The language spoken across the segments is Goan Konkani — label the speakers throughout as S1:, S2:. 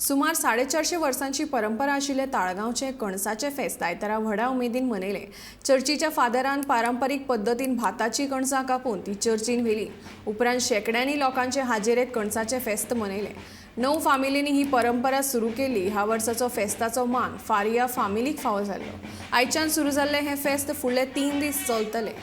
S1: सुमार 450 वर्सांची परंपरा आशिल्ले ताळगांवचे कणसाचे फेस्त आयतारा व्हडा उमेदीन मनयले. चर्चीच्या फादरान पारंपरीक पद्दतीन भाताची कणसां कापून ती चर्चीन व्हेली. उपरांत शेंकड्यांनी लोकांचे हाजेरेत कणसाचे फेस्त मनयले. 9 फामिलींनी ही परंपरा सुरू केली. ह्या वर्साचो फेस्ताचो मान फारिया फामिलीक फावो जाल्लो. आयच्यान सुरू जाल्ले हे फेस्त फुडले 3 दीस चलतले.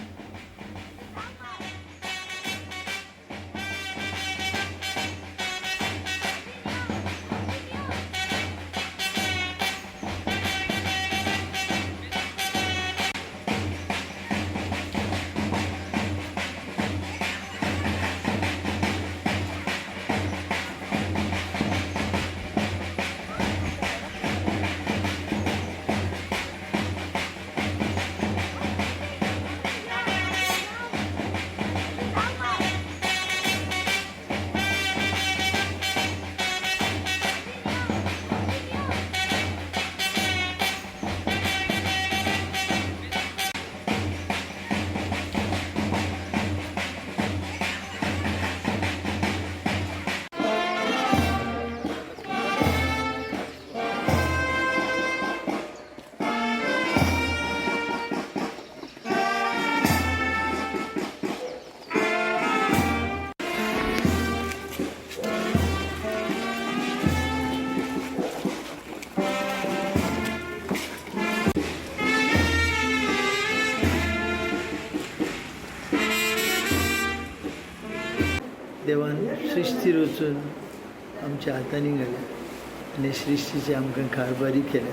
S2: देवान सृश्टी रचून आमच्या हातांनी घाल्या आनी सृश्टीचे आमकां कारभारी केल्या.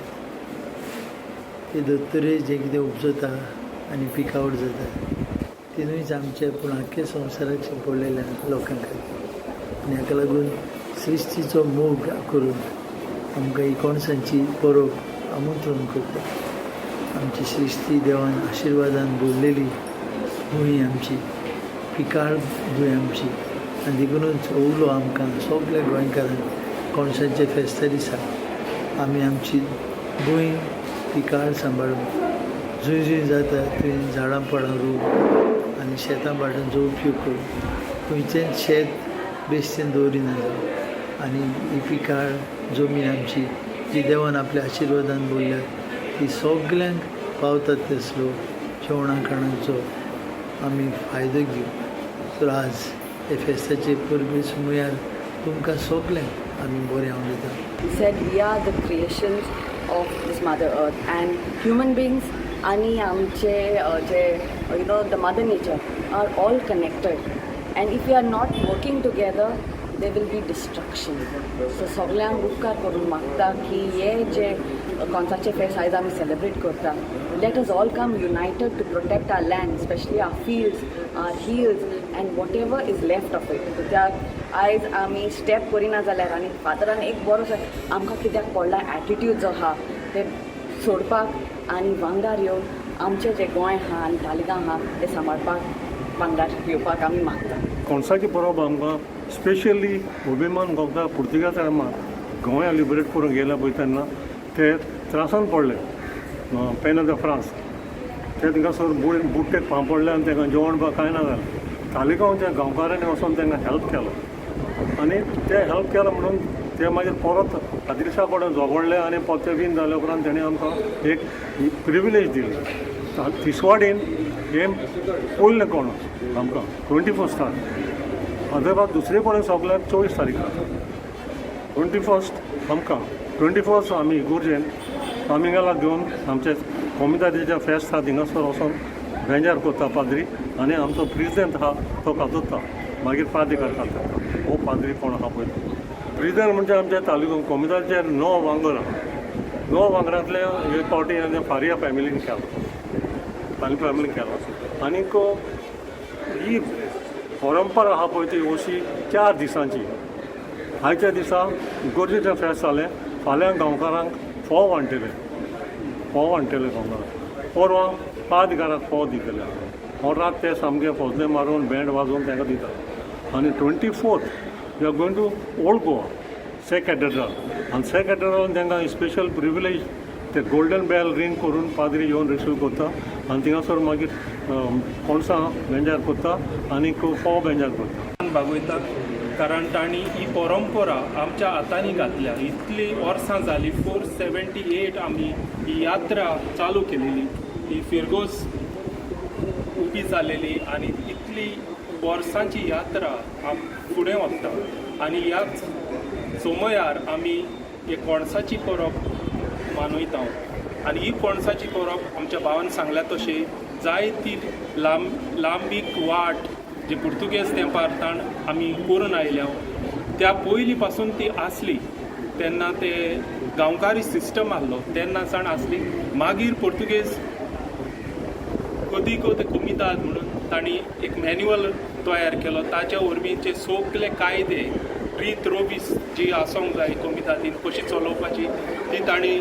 S2: ते धर्तरेर जें कितें उपजता आनी पिकावट जाता ते न्हूच आमच्या पूण आख्ख्या संवसाराक शिंपडलेल्या लोकां खातीर. आनी हाका लागून सृश्टीचो मोग करून आमकां ही कणसांची परब आमंत्रण करता. आमची सृश्टी देवान आशिर्वादान भरलेली भूंय आमची, पिकाळ भूंय आमची. आनी देखूनच उलो आमकां सगल्या गोंयकारांक कणसांच्या फेस्ता दिसा आमी आमची भूंय पिकाळ सांबाळून जंय जंय जाता थंय झाडां पाडां रोवन आनी शेतां भाटांचो उपयोग करून खंयचेंच शेत बेश्टें दवरिना जावं आनी ही पिकाळ जमीन आमची जी देवान आपल्या आशिर्वादान भरल्या ती सगल्यांक पावतात तसलो जेवणा खाणांचो आमी फायदो घेवं. तर आज हे फेस्ताचे परबे सुमयार तुमकां सगल्यांक आमी बरें हांव दिता.
S3: Said we are the creations of this Mother Earth and human beings आणि आमचे जे the mother nature are all connected and if you are not working together there will be destruction. So सगल्यांक उपकार करून मागता की हे जे कणसाचे फेस्त आयज आमी सेलिब्रेट करता, let us all come united to protect our land, specially our fields, our hills and whatever is left of it. कित्याक आयज आमी स्टेप करिना जाल्यार आनी फादरान एक बरो आमकां कित्याक पडला एटिट्यूड जो आहा ते सोडपाक आनी वांगडार येवन आमचें जें गोंय आहा आनी तालिगांव आहा तें सांबाळपाक वांगडार येवपाक आमी मागता.
S4: कणसाची परब आमकां स्पेशली अभिमान गावता. पुर्तुगेज टायमार गोंया लिबरेट करूंक गेले पळय तेन्ना ते त्रासान पडले. पेना the France ते थिंगासर बुट्टेक पां पडले आनी तांकां जेवण बा कांय ना जालें. तालिगांवच्या गांवकारांनी वचोन तांकां हेल्प केलो आनी ते हेल्प केलो म्हणून ते मागीर परत आदिलशा कडेन झगडले आनी परते बीन जाले उपरांत तेणी आमकां एक प्रिविलेज दिली. तिसवाडीन हें पयलें कोण आमकां 21 तारीख, अदरवायज दुसरे कडेन सगल्याक 24 तारीख जाता. 21 आमकां, 21 आमी इगोर्जेन फामिंगालाक घेवन आमचे कोमितादीचें फेस्त आहा थिंगासर वचोन बेंजार करता पाद्री आनी आमचो प्रेजिडेंट आहा तो कातरता. मागीर पाद्री कातरता. हो पाद्री कोण आहा पळय तो प्रेजिडेंट म्हणजे आमच्या तालुको कोमिताचे 9 वांगड आहा. 9 वांगडांतले एक फावटी फारिया फॅमिलीन केलो, फाली फॅमिलीन केलो. आनीक ही परंपरा आहा पळय ती अशी 4 दिसांची. आयच्या दिसा इगोर्जेचें फेस्त जालें, फाल्यां गांवकारांक फोव वांट्टले, फोव वांट्टले गांवकारांक. परवां पादगाराक फोव दितले. रात ते सामके फोजले मारून बँड वाजोवन तांकां दिता. आनी 24 we are going to Old Goa Se Cathedral आनी से कॅथेड्रलान तांकां स्पेशल प्रिविलेज ते गोल्डन बेल रिंग करून पाद्री येवन रिसीव करता आनी थिंगासर मागीर कोणसां बेंजार करता आनी फोव बेंजार करता.
S5: भागयता. कारण तांणी ही परंपरा आमच्या हातांनी घातल्या. इतली वर्सां जाली, 478 आमी ही यात्रा चालू केलेली, ही फिरगोज उबी जालेली आनी इतली वर्सांची यात्रा आम फुडें वता आनी ह्याच समयार आमी हे कोणसाची परब मनयता. आनी ही कोणसाची परब आमच्या भावान सांगल्या तशी जायती लांब लांबीक वाट जी पुर्तुगेज तेंपार ताण आमी करून आयल्या, त्या पयलीं पासून ती आसली. तेन्ना ते गांवकारी सिस्टम आहलो तेन्ना सावन आसली. मागीर पुर्तुगेज कदीको ते कोमिताद म्हणून तांणी एक मॅन्युअल तयार केलो. ताच्या वरवीं जे सगले कायदे, रीत रोबीस जी आसूंक जाय, कोमितादीन कशी चलोवपाची, ती तांणी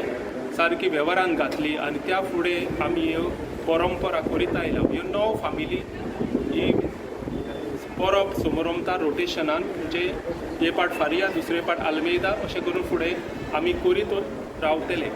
S5: सारकी वेव्हारान घातली आनी त्या फुडें आमी ह्यो परंपरा करीत आयल्या. ह्यो णव फामिली ही परब समरमता रोटेशनान, म्हणजे एक पाट फारिया, दुसरे पाट आल्मेदा, अशें करून फुडें आमी करीत रावतले.